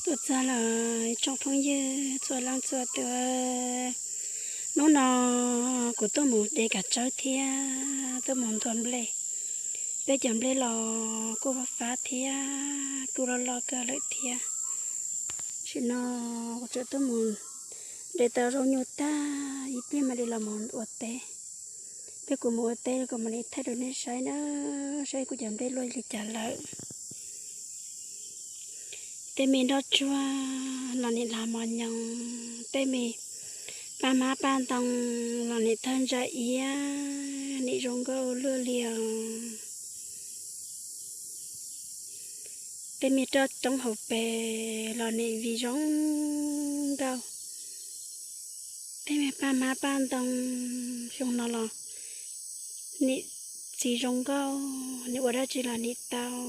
Ua tsaug lawm tsoom phooj ywg txhua leej txhua tus. Hnub no kuv tuaj mus de kav tsawb thiab tuaj mus nthua nplej. Peb cov nplej los kuj fab fab thiab kuj loj loj kawg lawm thiab. Tam sim no kuv tseem tuaj mus de tau zaub nyuj tag, ib pliag mam li los mus ua teb. Peb kuv mus ua teb kuv mam li thaij rau nej saib na, saib kuv cov nplej luaj li cas lawm. Tej me nroj tsuag los nim hla mos nyoos, tej me paj hmab paj ntoo los nim tawg ntsa iab, nim zoo nkauj ua luaj li os. Tej me roj roob hauv pes los nim viv zoo nkauj. Tej me paj hmab paj ntoo xyoo no los nim txiv zoo nkauj, nim ua dab tsi los nim tau.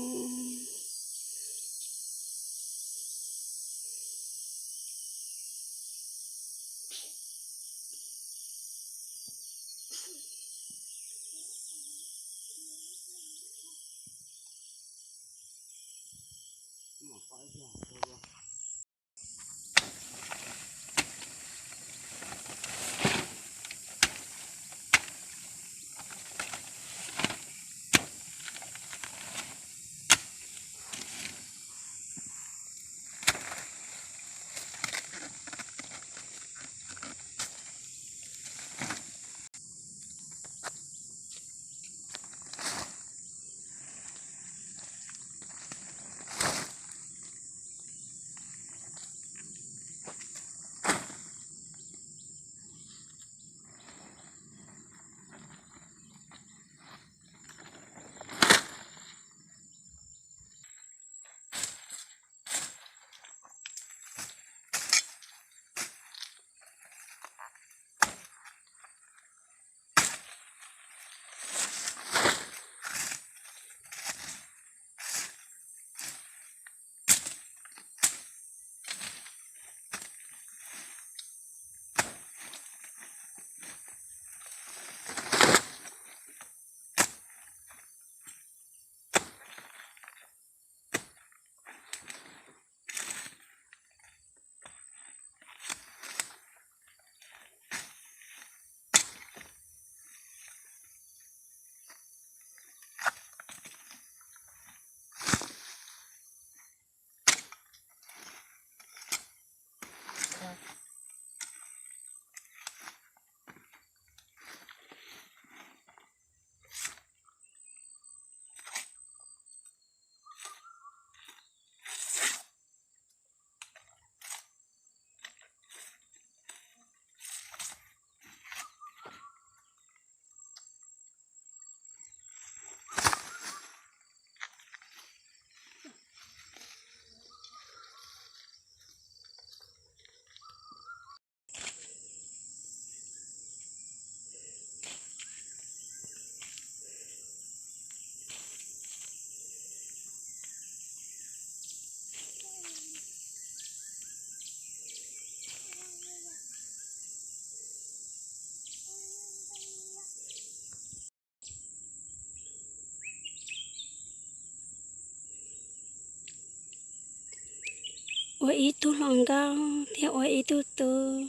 Ua ib tug hluas nkauj thiab ua ib tug tub,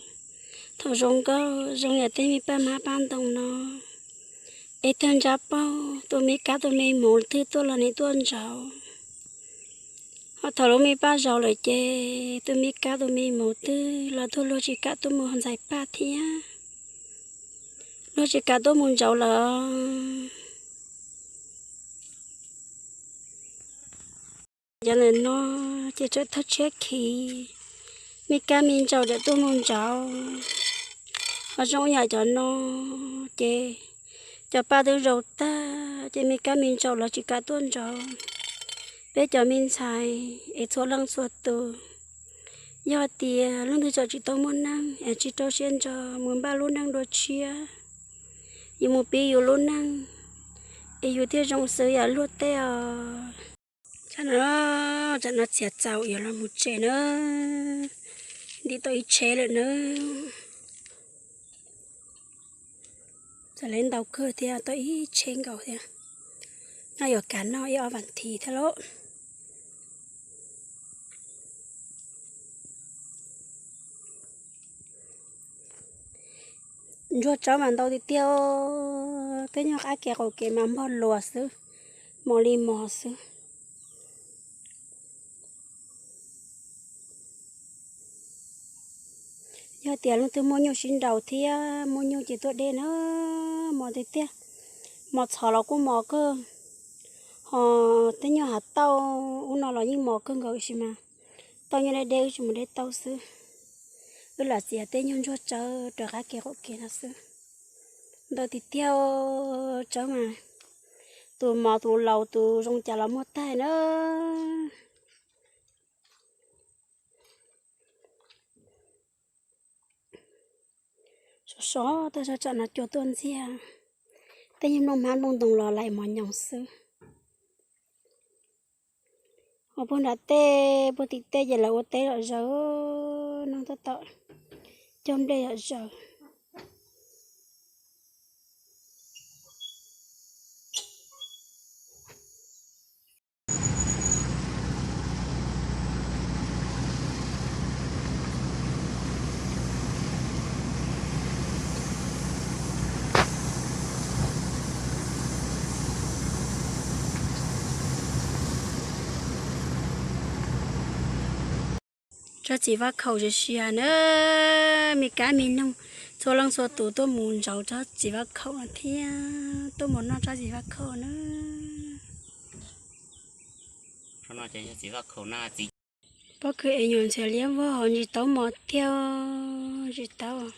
thaum zoo nkauj zoo yam tej me paj hmab paj ntoo no, es tag ntsab paug tus me kab tus me moov twg tuaj los nim tuaj ntsaum. Ho thaum lub me paj zaus lawm ces tus me kab tus me moov twg los tuaj luag tsis kam tuaj mus ntxais paj thiab, luag tsis kam tuaj mus ntsaum lawm. Cov ntawm no ces tseem thawj tshiab khiv, me kab me ntsaum tseem tuaj mus ntsaum. Ho zoo yam cov no ces cov paj twb zaus tag ces me kab me ntsaum los tsis kam tuaj ntsaum. Peb cov me ntxhais es txhua leej txhua tus, yog tias leej twg tseem tsis tau muaj neej es tsis rau siab ntso mus npaj lub neej dua tshiab, yuav mus pib yus lub neej es yus thiaj zoo xws yam luag tej os. Tsam no, tsam no txiav txaus yuav los mus tsev na, ntim tau ib tsheb lawm na. Txav lawv ntau kawg thiab, tau ib tsheb nkaus thiab. Noj yuav kav noj ib ob vas thiv thiab lauj. ntsuag tsawb mas ntau tiag tiag, tej nyuag qab kev qaum kev mas npog luas xwb, mos li mos xwb. Yog tias leej twg muaj nyuj sib nraus thiab muaj nyuj ces tuaj de na, mos tiag tiag. Mos txhov los kuj mos kawg, ho tej nyuag hav tauj ub no los yeej mos kawg nkaus sis mas tauj nyuag deb deb wb tsis mus de tau xwb. Wb lam txiav tej nyuag ntsuag tsawb rau qab kev qaum kev no xwb. Ntau tiag tiag, tsawb mas tus mos tus laus tus zoo cas los muaj tag na. Sov sov tag sab tsam no cua tuaj ntxiag, tej nyuag nplooj hmab nplooj ntoo los laim mos nyoos xwb. Ho puag nram tej puag tim tej ces lawv ua teb zom zaws, no tab tom cog nplej zom zaws. Tsob txiv vaj khaum siav siav na, me kab me noog, txhua leej txhua tus tuaj mus ntsauv tsob txiv vaj khaum no thiab tuaj mus noj tsob txiv vaj khaum na. Pob kws es nyuam ntxhias liab vog, ntsis taub mos tiag, ntsis taub.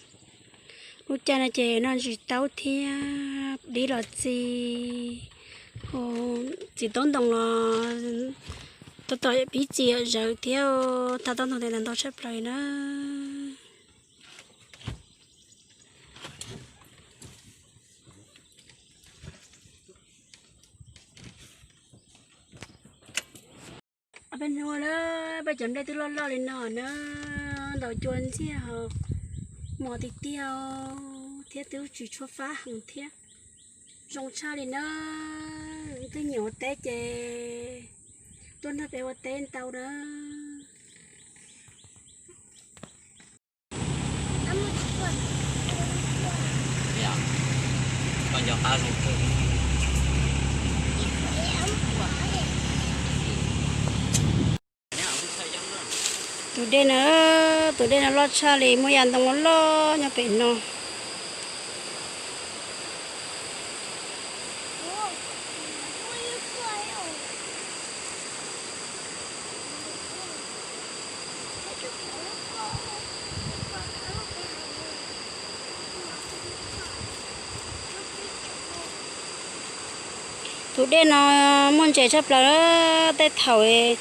Lub caij no ces noj ntsis taub thiab dib los txi, txiv taub ntoo los tab tom pib txi zawv thiab, thaj taub ntoo tes ntau tshaj plaws na. Peb hnub na, peb cov nplej twb loj loj li no na, ntaus cua ntxiag, mos tiag tiag thiab twb tsis tshua fab heev thiab. Zoo tshaj li na, twb nyiam ua teb ces tuaj nrog peb ua teb ntau na. Tus dej na, tus dej no loj tshaj li, muaj yav ntoo loj loj nyob pem no. Tus dej no muaj ntses tshaj plaws, tej thaum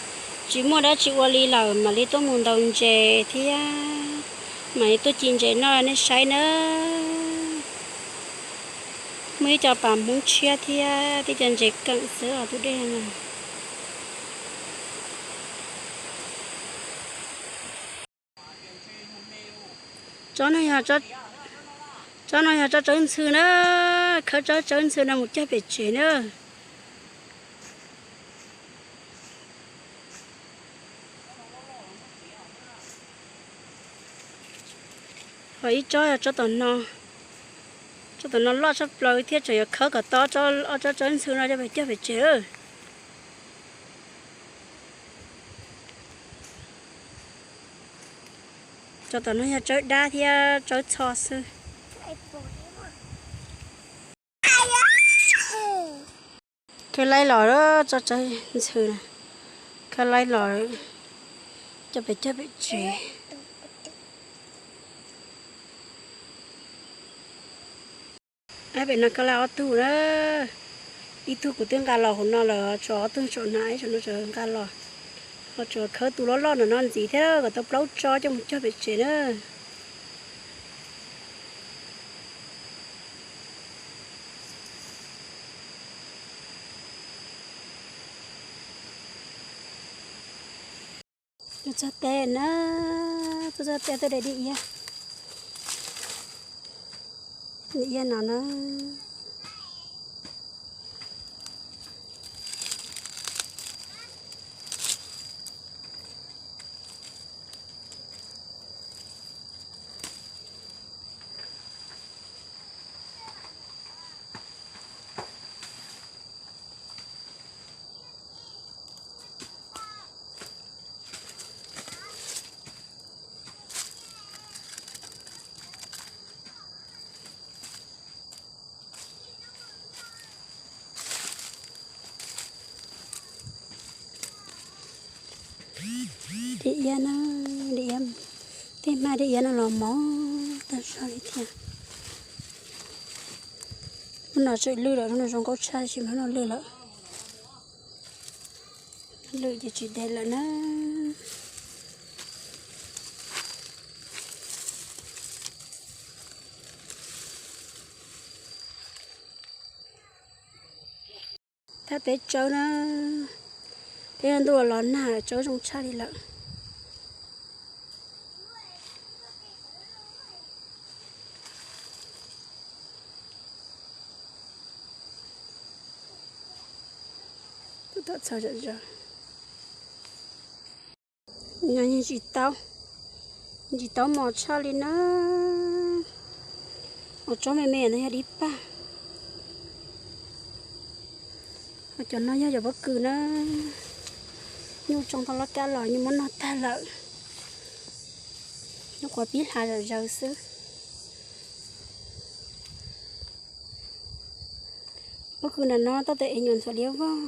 tsis muaj dab tsi ua li lawm mam li tuaj mus ntaus ntses thiab mam li tuaj ci ntses noj nej saib nawb. Muaj ib co pas Hmoob tshiab thiab tib co ntses keem xwb os tus dej no. Tsob no yog, tsob no yog tsob tsawb ntxhw na, khawb tsob tsawb ntxhw no mus cog pem tsev na. Ho ib tsob, tsob tom no, tsob tom no loj tshaj plaws thiab tseem yuav khawb kom tau ob tsob tsawb ntxhw no coj pem cog pem tsev. Tsob tom no yog tsawb dab thiab tsawb txho xwb. Khawb laib los tsob tsawb ntxhw na, khawb laib los coj pem cog pem tsev. Pem no khawb laib ob tug na, ib tug kuv twb nqa los hauv no lawm, tshuav ob tug saum no, ib saum no tseem nqa los. Ho tseem khawb tus loj loj ntawm no ntxiv thiab kom tau plaub tsob coj mus cog pem tsev na. Tuaj txog teb na, tuaj txog teb tuaj de dib iab. Dib iab no na. Dej iab na, dej iab, tej hmab dej iab no los mos tag zog li thiab. Hnub no tseem lwj lawm, hnub no zoo nkauj tshaj, tsis hnub no lwj lawm. Lwj ces tsis de lawm na. Thaj peb tsawb na, peb ntuj los nag tsawb zoo tshaj li lawm. Ntsis taub, ntsis taub mos tshaj li na. Ua tsob me me no yog dib paj. Cov no yog cov pob kws na. Nyuj tsoo tau loj kab los nyuj muab noj tag lawm. Nyuam qhuav pib hlav zom zaws xwb. Pob kws nram no tab tom ev nyuam ntxhuav liab vog,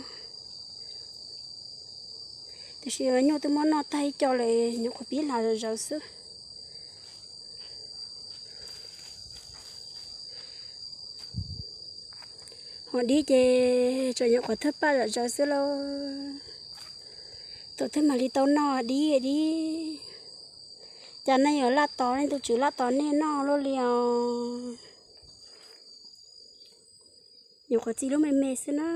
tiam sis nyuj twb muab noj tag ib co lawm, nyuam qhuav pib hlav zom zaws xwb. Ho dib ces tseem nyuam qhuav thawj paj zom zaws xwb lauj. Thaum twg mam li tau noj dib dib. Cas nej yuav laj tos, nej tus tswv laj tos nej noj luaj li os. Nyuam qhuav txi lub me me xwb na.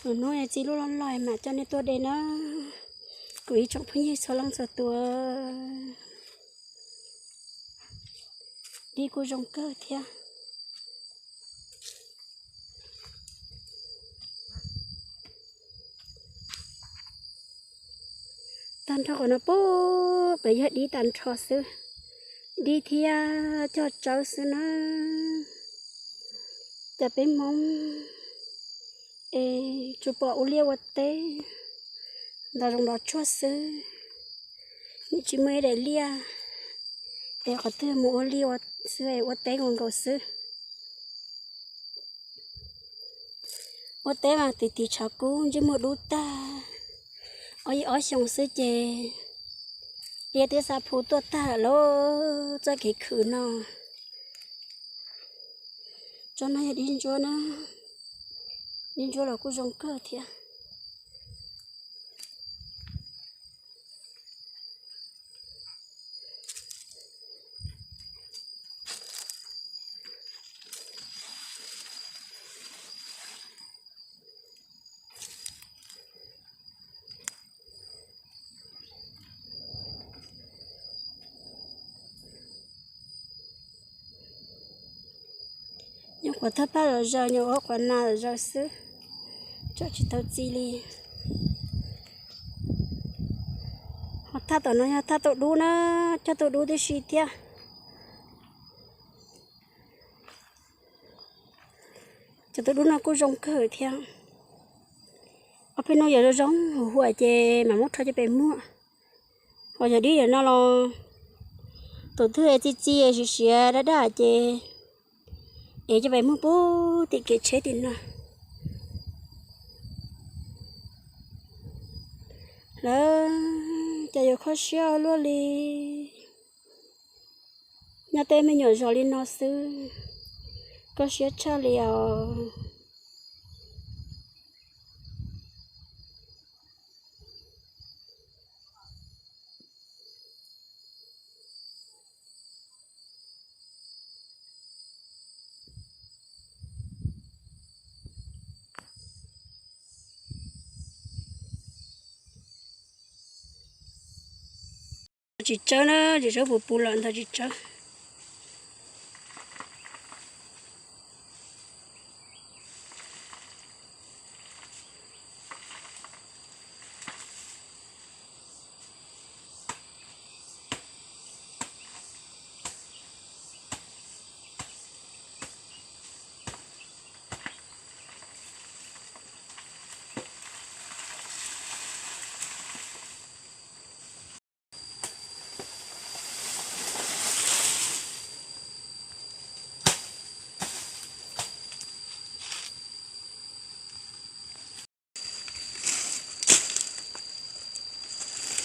Lwm hnub txi lub loj loj mam coj nej tuaj de na. Kuv ib tsoom phooj ywg txhua leej txhua tus, dib kuj zoo kawg thiab. Tag nrho qhov no pub pem yog dib tag nrho xwb, dib thiab cog tsawb xwb na. Cas peb Hmoob es tsuas pom ua liaj ua teb, nto zoo nto tsuag xwb, nim tsis muaj ib daim liaj es qhov twg mus ua liaj xwb, ua teb nkaus nkaus xwb. Ua teb mas tiv tiv tshav kub ntsej muag dub tag, ob yim ob xyoo xwb ces liaj twb xa phu tuaj tag lawm lauj. Txoj kev khwv no, tsob no yog dib ntsuab na, dib ntsuab los kuj zoo kawg thiab. Nyuam qhuav thawj paj zom zaws, nyuam qhuav nas zom zaws xwb, tseem tsis tau txi li. Ho thaj tom no yog thaj tauj dub na, cog tauj dub tib si thiab. Cov tauj dub no kuj zoo kawg thiab. Ob peb hnub yog zoo zoo huam huam ces mam muab rho coj pem muag. Ho yog dib yam no los thaum twg txi txi siav siav daj daj ces ev coj pem muag pub tim kev tsheb tim no. Lawv, cas yuav kho siab luaj li. Nyob tej me nyuam zos li no xwb, kho siab tshaj li os. Tsis tsawb na, tsis tsawb puv puv lawm ntawd tsis tsawb.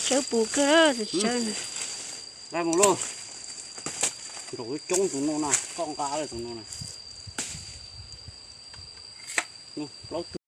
Tsawb pus kawg, tsawb. Nqa mus lauj. Nraum coob tus no na, koj nqa tus no na. Plaub